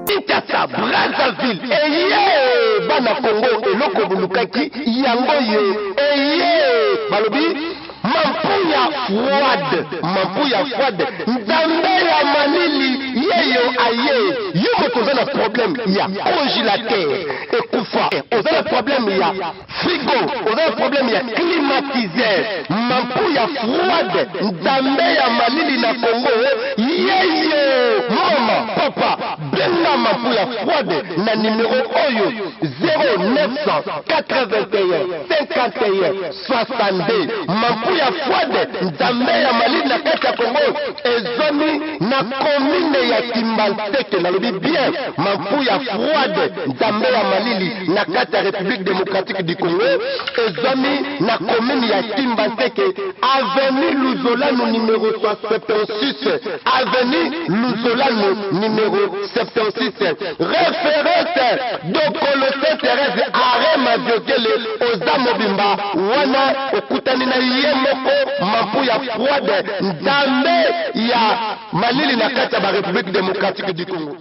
Kinshasa, Brazzaville, eye bana Congo eloko bolukaki yango ye eye balobi mampuya froide, mampuya froide, nzambe ya malili yeyo aye. Yo moto oza na problème ya congélateur ekufa, oza na problème ya frigo, oza na problème ya climatiseur, mampuya froide, nzambe ya malili na Congo yeyo. Mama, papa, benga mampuya froide na numero oyo 0981 51 62. Mampuya froide, nzambe ya malili na kati ya Congo, ezwami na commune ya Kimbanseke. Nalobi bien, mampuya froide, nzambe ya malili na kati ya République démocratique du Congo, ezwami na commune ya Kimbanseke, avenue Luzolano numéro 76, avenue Luzolano numéro 76, référence Dokolo Saint Thérèse, arrêt Maviokele, oza mobimba wana okutani na ye moko mampuya froide, nzambe ya malili na kati ya ba République démocratique du Congo.